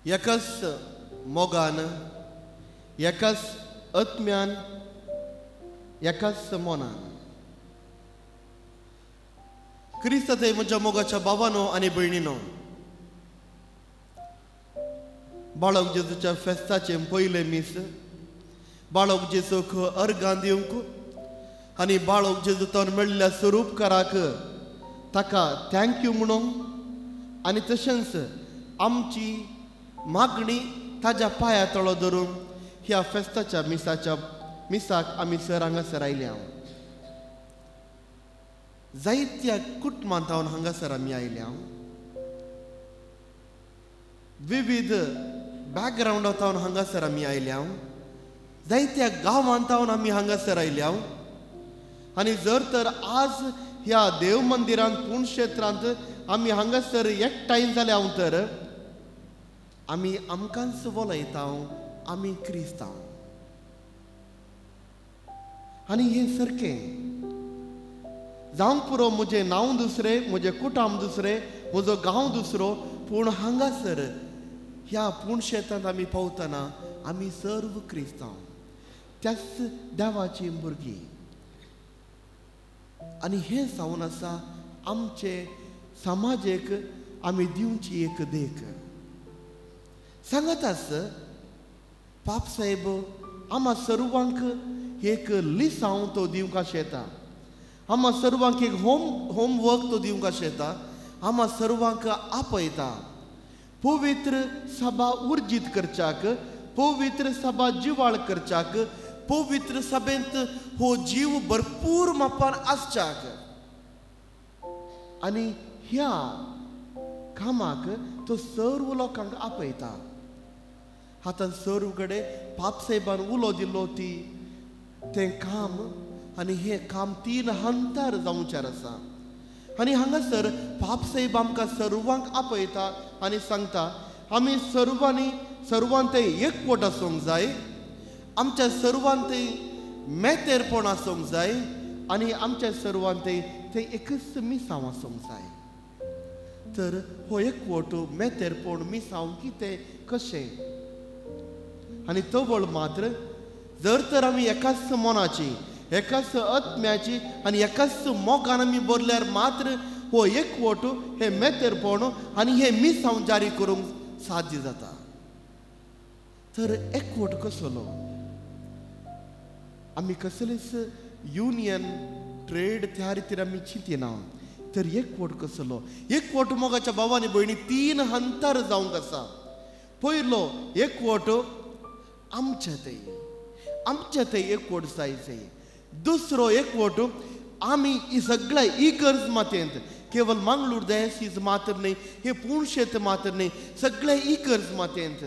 एकाच मोगान, एकाच आत्म्यान, एकाच मनान. क्रिस्तांत म्हज्या मोगाच्या भावानो आनी भयणीनो, बाळक जेजूच्या फेस्ताचें पयलें मीस, बाळक जेजूक अर्गां दिवंक आनी बाळक जेजून मेळिल्ल्या स्वरूपकाराक ताका thank you म्हणूंक आनी तशेंच आमची मागणी ताज्या पांया तळो धरून ह्या फेस्ताच्या मिसाच्या मिसाक आमी सर हांगासर आयल्या. जायत्या कुटुंबांत हांगासर आमी आयल्या, विविध बॅकग्रावंडांत हांगासर आमी आयल्या, जायत्या गांवांत आमी हांगासर आयल्या. आनी जर तर आज ह्या देव मंदिरांत पुणक्षेत्रांत आमी हांगासर एकठांय जाल्या तर आमी आमकांच वलयता, आमी क्रिस्तांव. आनी हें सारकें जावंक पुरो, म्हजें नांव दुसरें, म्हजें कुटुंब दुसरें, म्हजो गांव दुसरो, पूण हांगासर ह्या पुणशेतांत आमी पावतना आमी सर्व क्रिस्तांव, त्याच देवाची भुरगीं. आनी हें जावन आसा आमचे समाजेक आमी दिवची एक देख. सांगत आस पापसाहेब आमा सर्वांक एक लिसांव तो दिवंक आशेता, आमा सर्वांक एक होमवर्क तो दिवंक आशेता, आमा सर्वांक आपयता पवित्र सभा उर्जीत करच्याक, पवित्र सभा जिवाळ करच्याक, पवित्र सभेंत हो जीव भरपूर मापान आसच्याक. आनी ह्या कामाक तो सर्व लोकांक आपयता. आतां सर्व कडेन पापसाहेबान उलो दिल्लो ती तें काम, आनी हें काम तीन हंतार जावचें आसा. आनी हांगासर पापसाहेब आमकां सर्वांक आपयता आनी सांगता आमी सर्वांनी सर्वांत एकवट आसूंक जाय, आमच्या सर्वांत मेतेरपण आसूंक जाय आनी आमच्या सर्वांत तें एकच मिसांव आसूंक जाय. तर हो एकवट, मेतेरपण, मिसांव कितें कशें? आनी तवळ मात्र जर तर आमी एकाच मनाची, एकाच आत्म्याची आनी एकाच मोगान आमी भरल्यार मात्र हो एकवट, हे मेतेरपण आनी हे मिसांव जारी करूंक साध्य जाता. तर एकवट कसलो? आमी कसलेच युनियन ट्रेड त्या रितीन आमी चिंतिना. तर एकवट कसलो? एकवट मोगाच्या भावानी भयणी तीन हंतार जावंक आसा. पयलो एकवट आमच्या थंय, आमच्या थंय एकवट जाय जाय. दुसरो एकवट आमी सगळ्या इगर्ज मातेंत, केवल मंगळूर दयासीज मात्र न्हय, हे पुणशेत मात्र न्हय, सगळ्या इगर्ज मातेंत,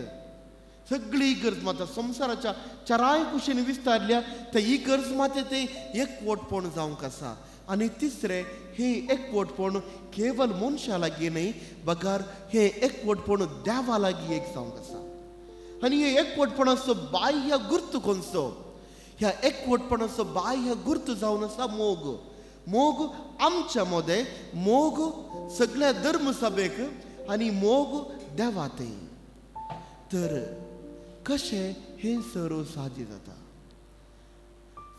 सगळी इगर्ज माता संवसाराच्या चाराय कुशीन विस्तारल्या त्या इगर्ज माते ते एकवटपण जावंक आसा. आनी तिसरें, हें एकवटपण केवल मनशा लागीं न्हय, बगर हें एकवटपण देवा लागीं एक जावंक आसा. आनी हे एकवटपणाचो बाह्य गुर्त कोणसो? ह्या एकवटपणाचो बाह्य गुर्त जावन आसा मोग. मोग आमच्या मदें, मोग सगळ्या धर्मसभेक आनी मोग देवा थंय. तर कशें हें सर्व साध्य जाता?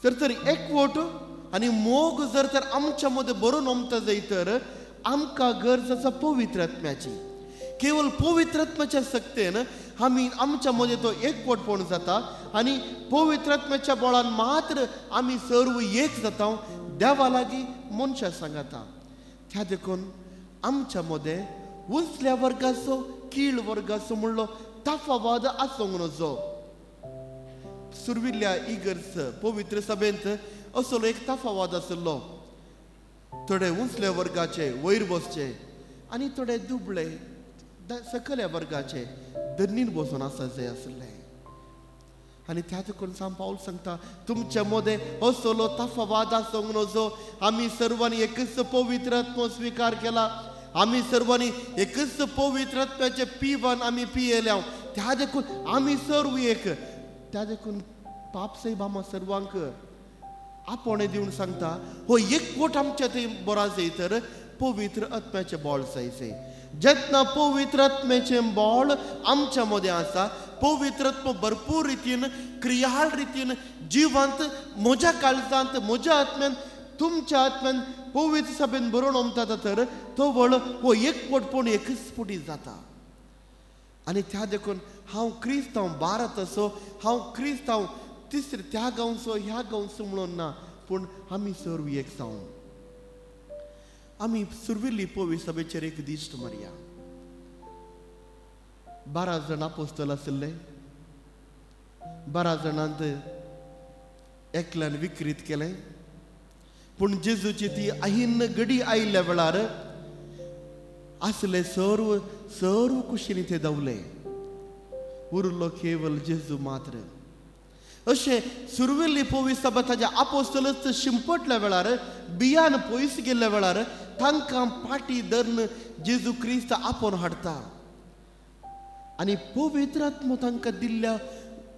जर तर एकवट आनी मोग जर तर आमच्या मदें बरो नमता जाय तर आमकां गरज आसा पवित्र आत्म्याची. केवल पवित्र आत्म्याच्या सक्तेन आमी आमच्या मदें तो एकवटपण जाता आनी पवित्र आत्म्याच्या बळान मात्र आमी सर्व एक जाता, देवा लागीं मनशां सांगता. त्या देखून आमच्या मदें उंचल्या वर्गाचो कीळ वर्गाचो म्हणलो तफावत आसूंक नजो. सुरविल्ल्या इगर्ज पवित्र सभेंत असलो एक तफावत आशिल्लो. थोडे उंचल्या वर्गाचे वयर बसचे आनी थोडे दुबळे सकल्या वर्गाचे दर्नीन बसून आसा जाय आसले. आनी त्या देखून सांत पावल सांगता तुमच्या मदें असलो तफावत आसूंक नजो. आमी सर्वांनी एकच पवित्र आत्मो स्विकार केला, आमी सर्वांनी एकच पवित्र आत्म्याचें पिवन आमी पियेल्या, त्या देखून आमी सर्व एक. त्या देखून पापसाहेब आमा सर्वांक आपोवणें दिवन सांगता हो एकवट आमच्या थंय बरो जाय तर पवित्र आत्म्याचें बळ जाय जाय. जेन्ना पवित्र आत्म्याचें बळ आमच्या मदें आसा, पवित्र आत्मो भरपूर रितीन क्रियाळ रितीन जिवंत म्हज्या काळजांत, म्हज्या आत्म्यान, तुमच्या आत्म्यान पवित्र सभेन बरोवन ओमता तर तो वळ हो एकवटपण एकच पुटी जाता. आनी त्या देखून हांव क्रिस्तांव भारत असो, हांव क्रिस्तांव तिसरे त्या गांवचो ह्या गांवचो म्हणून ना, पूण आमी सर्व एक जावन आमी सुर्विल्ली पवित्र सभेचेर एक दिश्ट मारया. 12 जाण आपोस्तल आशिल्ले, 12 जाणांत एकल्यान विक्रीत केलें, पूण जेजूची ती अहिन्न घडी आयिल्ल्या वेळार आसले सर्व सर्व कुशीनी ते धांवले, उरलो केवल जेजू मात्र. अशें सुर्विल्ली पवित्र सभा ताच्या आपोस्तलच शिंपटल्या वेळार, बियान पयस गेल्ल्या वेळार तांकां पाटी धरून जेजू क्रिस्त आपोवन हाडटा आनी पवित्र आत्मो तांकां दिल्ल्या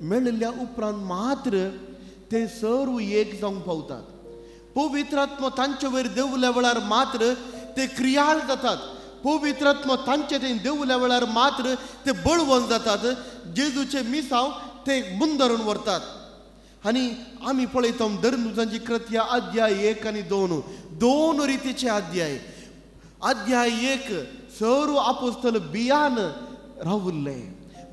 मेळिल्ल्या उपरांत मात्र ते सर्व एक जावंक पावतात. पवित्र आत्मो तांचे वयर देंवल्या वेळार मात्र ते क्रियाळ जातात. पवित्र आत्मो तांचे ते देंवल्या वेळार मात्र ते बळवंत जातात. जेजूचे मिसांव ते मुंदरून व्हरतात. आनी आमी पळयता धर्मदूतांची कृत्या अध्याय 1 आनी 2, दोन रितीचे अध्याय. अध्याय 1 सर्व आपोस्तल बियान रावल्ले,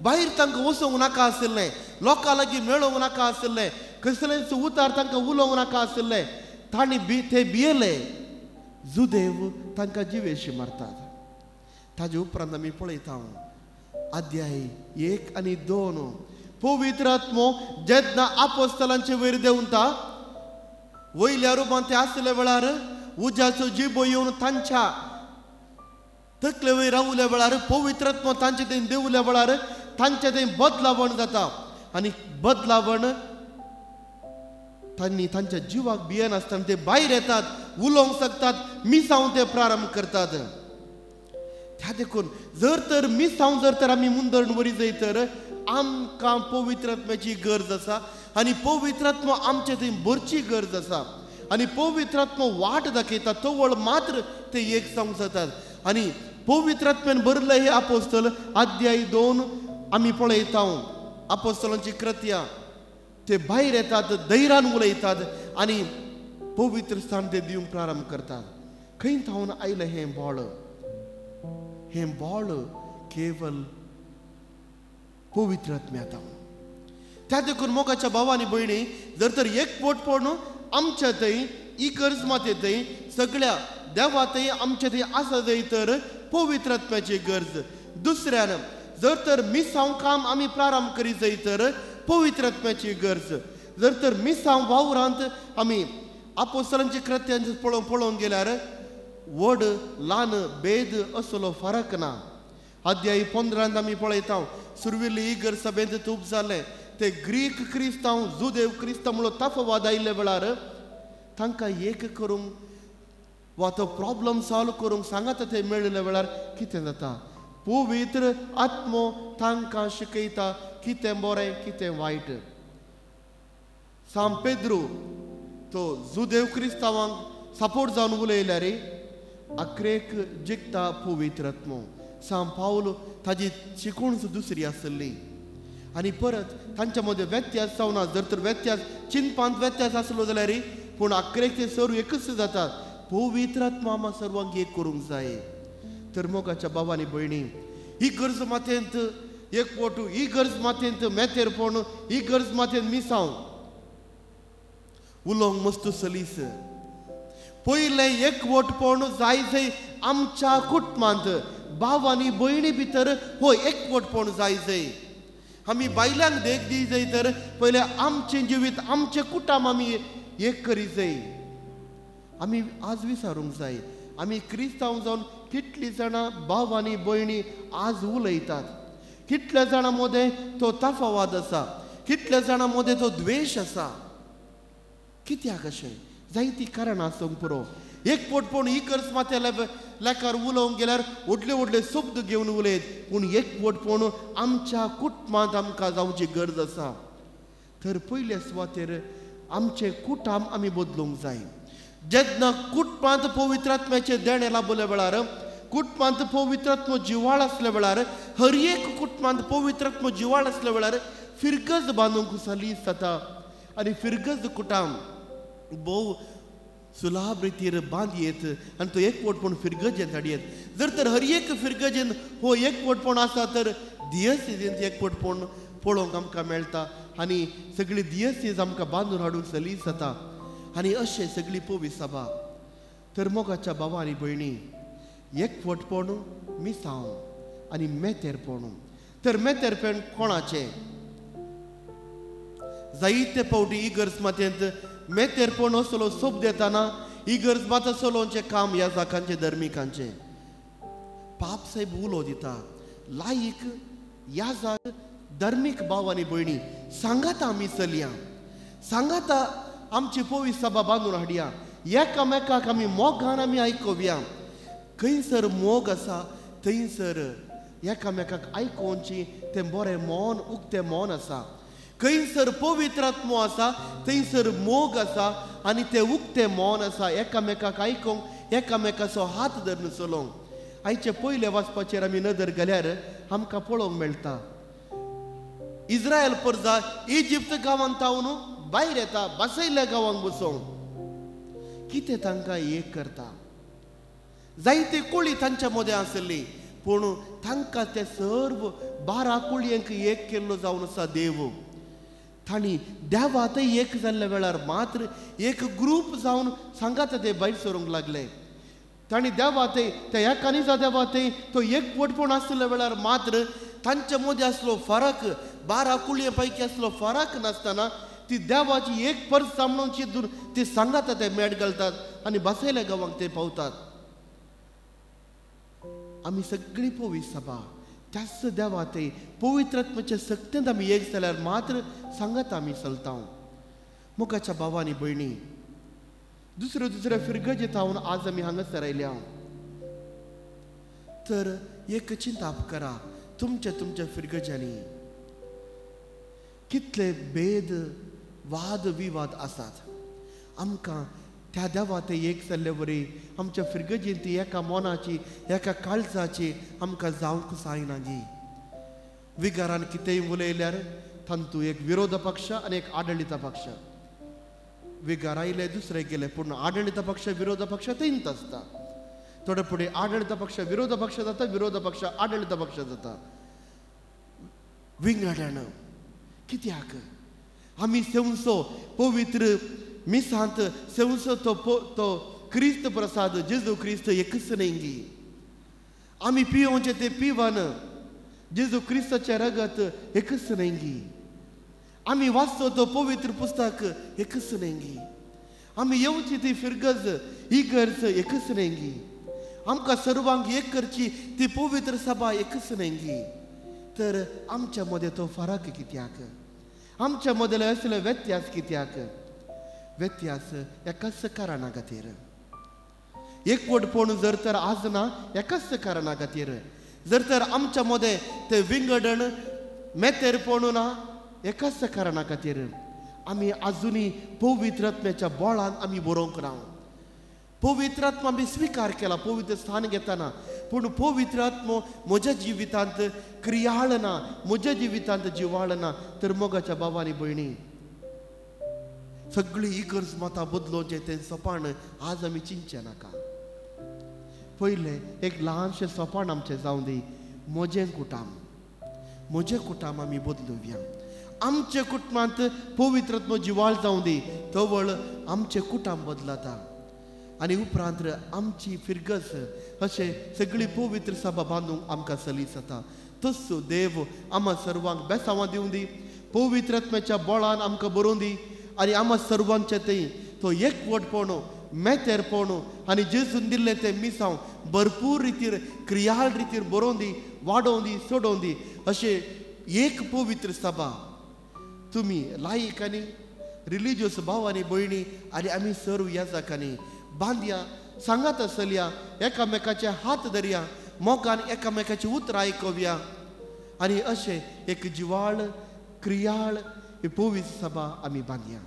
भायर तांकां वचोंक नाका आशिल्लें, लोकां लागीं मेळोवंक नाका आशिल्लें, कसलेंच उतार तांकां उलोवंक नाका आशिल्लें. तांणी ते भियेले, जुदेव तांकां जिवेशी मारतात. ताजे उपरांत आमी पळयता अध्याय 1 आनी 2 पवित्र आत्मो जेन्ना आपोस्तलांचे वयर देंवता, वयल्या रुपान ते आसल्या वेळार उज्याचो जिबो येवन तांच्या तकले वयर रावल्या वेळार, पवित्र आत्मो तांचे थंय देंवल्या वेळार तांचे थंय बदलावण जाता. आनी बदलावण तांणी तांच्या जिवाक भियेनासतना ते भायर येतात, उलोवंक शकतात, मिसांव ते प्रारंभ करतात. त्या देखून जर तर मिसांव जर तर आमी मुंदरण वरी जाय तर आमकां पवित्र आत्म्याची गरज आसा आनी पवित्र आत्मो आमचे थंय भरची गरज आसा. आनी पवित्र आत्मो वाट दाखयता, तवळ मात्र ते एक जावंक जातात. आनी पवित्र आत्म्यान भरले हे आपोस्तल अध्याय 2 आमी पळयता आपोस्तलांची कृत्या, ते भायर येतात, धैर्यान उलयतात आनी पवित्र स्थान ते दिवंक प्रारंभ करतात. खंय थावन आयलें हें बळ? हें बळ केवल पवित्र आत्म्या थावन. त्या देखून मोगाच्या भावा आनी भयणी, जर तर एक पोटपण आमच्या थंय इगर्ज माते थंय सगळ्या देवा थंय आमच्या थंय आसा जाय तर पवित्र आत्म्याची गरज. दुसऱ्यान जर तर मिसांव काम आमी प्रारंभ करी जाय तर पवित्र आत्म्याची गरज. जर तर मिसांव वावरांत आमी आपोस्तलांची कृत्यांचे पळोवंक गेल्यार व्हड ल्हान भेद असलो फरक ना. अध्याय 15 आमी पळयता सुर्विल्ली इगर्ज सभेंत तूप जालें, ते ग्रीक क्रिस्तांव जुदेव क्रिस्तांव म्हणून तफवाद आयिल्ल्या वेळार तांकां एक करूंक वा तो प्रॉब्लम सॉल्व करूंक सांगाता ते मेळिल्ल्या वेळार कितें जाता, पवित्र आत्मो तांकां शिकयता कितें बरें कितें वायट. सांत पेद्रू तो जुदेव क्रिस्तांवांक सपोर्ट जावन उलयल्यार अक्रेक जिखता पवित्र आत्मो. सांत पावल ताजी शिकवण दुसरी आसली आनी परत तांच्या मदें व्यत्यास जावना. जर तर व्यत्यास चिंतपांत व्यत्यास आसलो जाल्यार पूण अक्रेक ते सर्व एकच जातात. पवित्र आत्मो आमकां सर्वांक एक करूंक जाय. तर मोगाच्या बाबा आनी भयणी, ही गरज माथेंत एक पोटू, ही गरज माथेंत मेतेरपण, ही गरज माथेंत मिसांव उलोवंक मस्त सलीस. पयलें एकवटपण जाय जाय आमच्या कुटुंबांत, भाव आनी भयणी भितर हो एकवटपण जाय जाय. आमी बायलांक देख दी जाय तर पयलें आमचें जिवीत आमचें कुटुंब आमी एक करी जाय. आमी आज विचारूंक जाय आमी क्रिस्तांव जावन कितलीं जाणां भाव आनी भयणी आज उलयतात, कितल्या जाणां मदें तो तफावत आसा, कितल्या जाणां मदें तो द्वेश आसा. कित्याक अशें? जायतीं कारणां आसूंक पुरो. एक पोटपण ही गरज मात्या लेखार उलोवंक गेल्यार व्हडले व्हडले शब्द घेवन उलयत, पूण एक पोटपण आमच्या कुटुंबांत आमकां जावची गरज आसा. तर पयले सुवातेर आमचें कुटुंब आमी बदलूंक जाय. जेन्ना कुटुंबांत पवित्र आत्म्याचें देणें लाभल्या वेळार, कुटुंबांत पवित्रात्मो जिवाळ आसल्या वेळार, हर एक कुटुंबांत पवित्रात्मो जिवाळ आसल्या वेळार फिरगज बांदूंक सलीस जाता आनी फिरगज कुटाम भोव सुलाभ रितीर बांदयेत आनी तो एकवटपण फिरगजेन हाडयेत. जर तर हर एक फिरगजेन हो एकवटपण आसा तर दियसीजेंत एकवटपण पळोवंक आमकां मेळटा आनी सगळी दियसीज आमकां बांदून हाडूंक सलीस जाता आनी अशें सगळी पवी सभा. तर मोगाच्या भावा आनी भयणी, एकवटपण मिसांव आनी मेतेरपण. तर मेतेरपण कोणाचें? जायते फावटी इगर्ज मातेंत मेतेरपण असलो सोप दितना इगर्ज मात चलोवचें काम ह्या जाकांचें, धर्मिकांचें. पाप साहेब उलो दिता लायक ह्या जाग धर्मीक भाव आनी भयणी सांगाता आमी चलया, सांगाता आमची पवी सभा बांदून हाडया, एकामेकाक आमी मोगान आमी आयकोवया. खंयसर मोग आसा थंयसर एकामेकाक आयकोवची तें बरें मन, उक्तें मन आसा. खंयसर पवित्र आत्मो आसा थंयसर मोग आसा आनी तें उक्तें मन आसा एकामेकाक आयकोंक, एकामेकाचो हात धरून चलोवंक. आयचे पयले वाचपाचेर आमी नदर घाल्यार आमकां पळोवंक मेळटा इस्रायल परजा इजिप्त गांवांत तावन भायर येता, बसयल्ल्या गांवांक बसोवंक. कितें तांकां एक करता? जायते कुळी तांच्या मदें आसली पूण तांकां ते सर्व 12 कुळयांक एक केल्लो जावन आसा देव. तांणी देवातय एक जाल्ल्या वेळार मात्र एक ग्रूप जावन सांगात ते भायर सरूंक लागले. तांणी देवातय त्या एकानिजा देवातय तो एकवटपण आसल्या वेळार मात्र तांच्या मदें आसलो फरक, 12 कुळये पैकी आसलो फरक नासतना ती देवाची एक परस म्हणून चिंतून ती सांगात ते मेट घालतात आनी बसयल्या गांवांक ते पावतात. आमी सगळी पवी सभा त्याच देवाते पवित्रात्माच्या सक्तेंत आमी एक जाल्यार मात्र सांगात आमी चलता. मोगाच्या भावा आनी भयणी, दुसऱ्यो दुसऱ्या फिरगजेत हांव आज आमी हांगासर आयल्या. तर एक चिंताप करा तुमच्या तुमच्या फिरगजांनी कितले भेद वाद विवाद आसात. आमकां त्या देवाते एक जाल्ले वरी आमच्या फिरगजेंत ती एका मनाची, एका काळजाची आमकां जावंक जायना गी. विगारान कितेंय उलयल्यार तांतू एक विरोध पक्ष आनी एक आडळिता पक्ष. विगार आयले दुसरे गेले पूण आडळिता पक्ष विरोध पक्ष थंयच आसता. थोडे फुडें आडळिता पक्ष विरोध पक्ष जाता, विरोध पक्ष आडळिता पक्ष जाता. विंगडण कित्याक? आमी सेवसो पवित्र मिसांत सेवसो तो तो क्रिस्त प्रसाद जेजू क्रिस्त एकच न्ही गी. आमी पियोवचें तें पिवन जेजू क्रिस्ताचें रगत एकच न्ही गी. आमी वाचतो तो पवित्र पुस्तक एकच न्ही गी. आमी येवची ती फिरगज इगर्ज एकच न्ही गी. आमकां सर्वांक एक करची ती पवित्र सभा एकच न्ही गी. तर आमच्या मदें तो फरक कित्याक? आमच्या मदले असले व्यत्यास कित्याक? व्यत्यास एकाच कारणा खातीर. एकवटपण जर तर आज ना एकाच कारणा खातीर. जर तर आमच्या मदें ते विंगडण मेतेरपण ना एकाच कारणा खातीर. आमी आजुनी पवित्र आत्म्याच्या बळान आमी बरोवंक ना. पवित्र आत्मा आमी स्विकार केला पवित्र स्थान घेतना, पूण पवित्र आत्मो म्हज्या जिवितांत क्रियाळ ना, म्हज्या जिवितांत जिवाळ ना. तर मोगाच्या भावा आनी भयणी, सगळी इगर्ज मतां बदलोवचें तें सोपान आज आमी चिंतचें नाका. पयलें एक ल्हानशें सोपान आमचें जावं दी, म्हजें कुटाम, म्हजें कुटाम आमी बदलुया. आमच्या कुटुंबांत पवित्र आत्मो जिवाळ जावं दी, तवळ आमचें कुटाम बदलता आनी उपरांत आमची फिरगज अशें सगळी पवित्र सभा बांदूंक आमकां सलीस जाता. तसो देव आमा सर्वांक बेसांवां दिवं दी, पवित्र आत्म्याच्या बळान आमकां बरोवं दी आनी आमा सर्वांचें थंय तो एकवटपण, मेतेरपण आनी जेजून दिल्लें तें मिसांव भरपूर रितीर क्रियाळ रितीर बरोवं दी, वाडोवं दी, सोडोवं दी. अशें एक पवित्र सभा तुमी लायक आनी रिलिजियस भाव आनी भयणी आनी आमी सर्व ह्या जाकांनी बांदया, सांगात चलया, एकामेकाचे हात धरया, मोगान एकामेकाची उतरां आयकोवया आनी अशें एक जिवाळ क्रियाळ पवित्र सभा आमी बांदया.